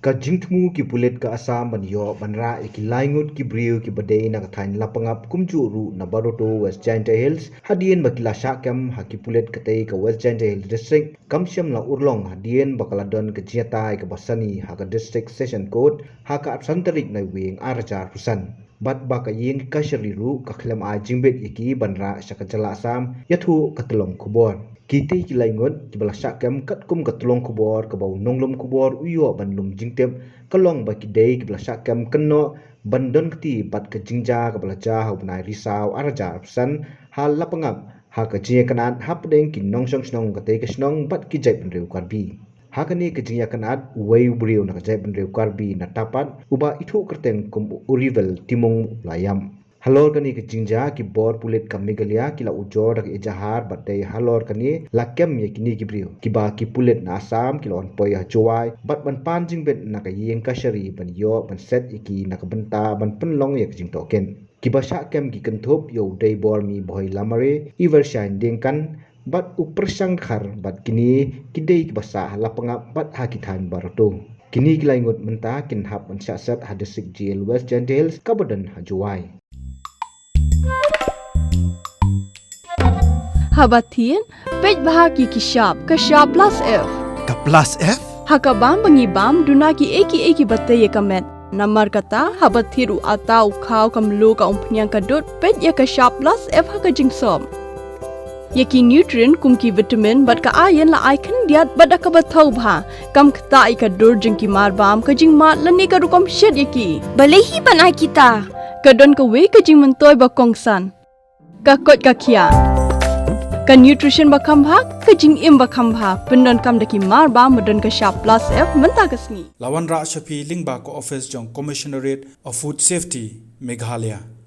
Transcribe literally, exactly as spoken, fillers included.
Ka jingthmu ki pulit ka Assam ban ïoh ban rah ïa ki lai ngut ki briew kiba dei na ka thaiñ Lapangap kumjuh ruh na Baroto, West Jaintia Hills, hadien ba ki la shah kem ha ki pulit katei ka West Jaintia Hills District, kam shym la urlong hadien ba ka la don ka jingïatai kaba sani ha ka District Session Court ha ka arphew san tarik Naiwieng arhajar arphew san. Bad ba ka ïing kashari ruh ka khlem ai jingbit ïa ki ban rah sha ka jylla Assam, ïathuh ka tyllong khubor. Kitei ki lai ngut kiba la shah kem katkum ka tyllong khubor kaba u nonglum khubor u ïoh ban lum jingtip, ka long ba ki dei kiba la shah kem kynnoh ban don kti bad ka jingjia kaba la jia ha u bnai Risaw arhajar arphew san ha Lapangap, ha ka jingïakynad hapdeng ki nongshong shnong katei ka shnong bad ki jaitbynriew Karbi. Ha kane ka jingïakynad, uwei u briew na ka jaitbynriew Karbi na Tapat, uba ithuh kyrteng kum u Rivel Timung, u la ïap. Halor kane ka jingjia, ki bor pulit ka Meghalaya ki la ujor da ka ejahar bad dei halor kane la kem ïa kine ki briew, kiba ki pulit na Assam ki la wan poi ha Jowai bad ban pan jingbit na ka ïing kashari ban ïoh ban set ïa ki na ka bynta ban pynlong ïa ka jingtohkit. Kiba shah kem ki kynthup ïa u Deibormi Bhoi Lamare, Evershine Diengkan, bad u Pyrshang Dkhar, bad kine ki dei kiba sah ha Lapangap bad ha ki thaiñ Baroto. Kine ki lai ngut mynta kin hap ban shah set ha District Jail West Jaintia Hills kaba don ha Jowai. Haba thied, peit bha ki ki shap, ka shap plus F. Ka plus F? Ha ka bam ba ngi bam, duna ki ei ki ei kiba tei ïa ka met. Namar kata, haba thied u atta, u khaw, ka mluh, ka umphniang, ka dud, peit ïa ka shap plus F ha ka jingsop. Ïa ki nutrient kum ki vitamin bad ka iron la ai khyndiat bad da kaba thaw bha. Kam ktah ïa ka dur jong ki marbam, ka jingmad lane ka rukom shet ïa ki. Balei hi ban ai kita? Ka don kawei ka jingmyntoi ba kongsan. Ka koit ka khiah. Ka nutrition ba kham bha, ka jingim ba kham bha. Pyndonkam da ki marbam ba don ka shap plus F mynta ka sngi. La wanrah sha phi lyngba ka office jong Commissionerate of Food Safety, Meghalaya.